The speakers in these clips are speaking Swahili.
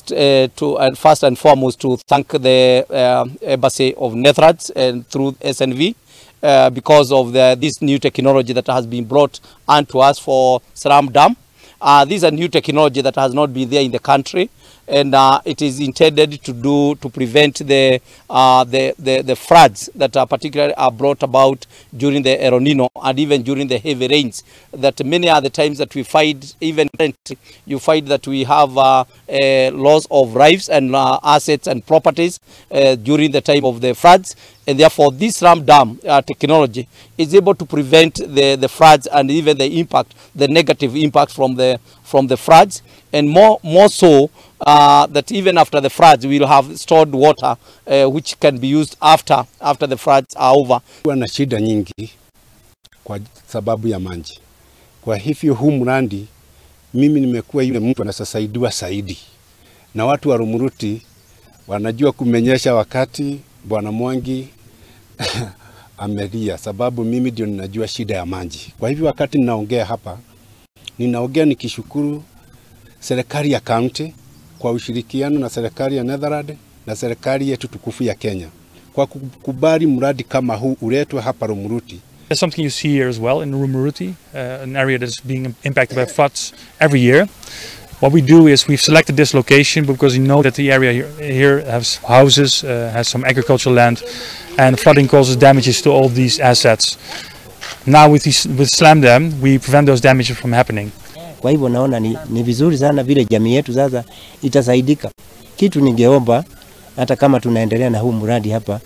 to first and foremost to thank the Embassy of Netherlands and through SNV because of this new technology that has been brought unto us for Slamdam. This is a new technology that has not been there in the country, and it is intended to prevent the floods that are particularly are brought about during the El Nino and even during the heavy rains. That many are the times that we find, even you find that we have a loss of lives and assets and properties during the time of the floods. And therefore, this Slamdam technology is able to prevent the floods and even the impact, the negative impact from the floods. And more so that even after the floods, we will have stored water which can be used after the floods are over. Kuwa na shida nyingi kwa sababu ya maji. Kwa hivyo huu mradi mimi nimekuwa yule mtu anasaidiwa zaidi, na watu wa Rumuruti wanajua kumenyesha wakati Bwana Mwangi amelia, sababu mimi ndio ninajua shida ya maji. Kwa hivyo wakati ninaongea hapa, ninaongea nikishukuru serikali ya kaunti kwa ushirikiano na serikali ya Netherlands na serikali yetu tukufu ya Kenya kwa kukubali mradi kama huu uletwe hapa Rumuruti. That's something you see here as well in Rumuruti, an area that's being impacted by floods every year. What we do is we've selected this location because we know that the area here has houses, has some agricultural land, and flooding causes damages to all these assets. Now with Slamdam, we prevent those damages from happening. Kwa hivyo naona ni vizuri sana vile jamii yetu sasa itasaidika. Kitu ningeomba hata kama tunaendelea na huu mradi hapa,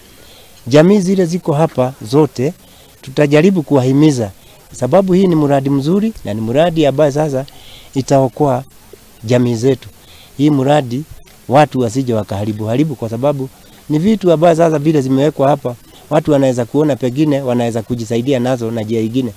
jamii zile ziko hapa zote tutajaribu kuwahimiza, sababu hii ni mradi mzuri na ni mradi ambaye sasa itaokoa jamii zetu. Hii mradi watu wasije wakaharibu haribu, kwa sababu ni vitu ambayo sasa vile zimewekwa hapa, watu wanaweza kuona, pengine wanaweza kujisaidia nazo na njia ingine.